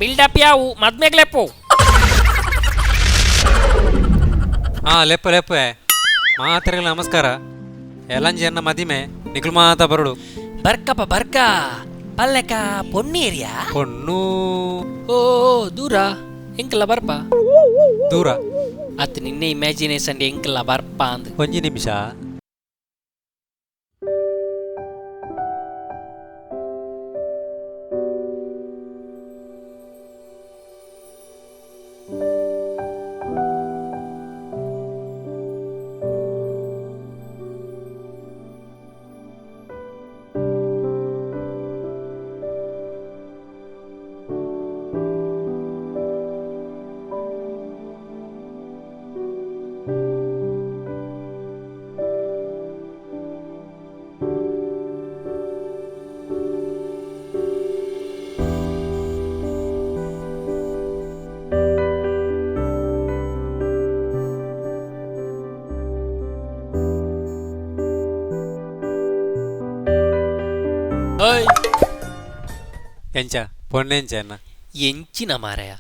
Build up ಯಾವು ಮದ್ಮೆಗ್ ಲೆಪ್ಪು. ಹಾ ಲೆಪ್ಪು ಲೆಪ್ಪು ಮಾತ್ರೆಗಳ ನಮಸ್ಕಾರ. ಎಲ್ಲಂಜಿ ಎನ್ನ ಮದಿಮೆ, ನಿಕ್ಲು ಮಾತ ಬರುಡು. ಬರ್ಕಪ್ಪ ಬರ್ಕ. ಪಲ್ಲೆಕ ಪೊಣ್ಣೇರಿಯಾ? ಪೊಣ್ಣು. ಓ ದೂರ ಎಂಕಲ್ಲ ಬರ್ಪ. ದೂರ. ಅತ್ ನಿನ್ನೆ ಇಮ್ಯಾಜಿನೇಷನ್ ಎಂಕಲ್ಲ ಬರ್ಪ ಅಂದ್. ಒಂಜಿ ನಿಮಿಷ. ಓಯ್. ಎಂಚ ಪೊಣ್ಣೆಂಚ ಎನ್ನ? ಎಂಚಿನ ಮಾರಾಯ,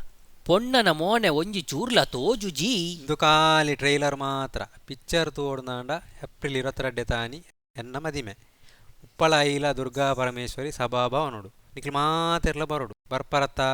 ಪೊಣ್ಣನ ಮೋನೆ ಒಂಜಿ ಚೂರ್ಲ ತೋಜುಜಿ. ಇಂದು ಖಾಲಿ ಟ್ರೈಲರ್ ಮಾತ್ರ. ಪಿಕ್ಚರ್ ತೋಡ್ನಾಂಡ ಏಪ್ರಿಲ್ 22 ತಾನಿ ಎನ್ನ ಮದಿಮೆ, ಉಪ್ಪಳ ಐಲ ದುರ್ಗಾ ಪರಮೇಶ್ವರಿ ಸಭಾಭವನೋಡು. ನಿಕ್ಲು ಮಾತೆರ್ಲ ಬರೋಡು, ಬರ್ಪರತ್ತಾ?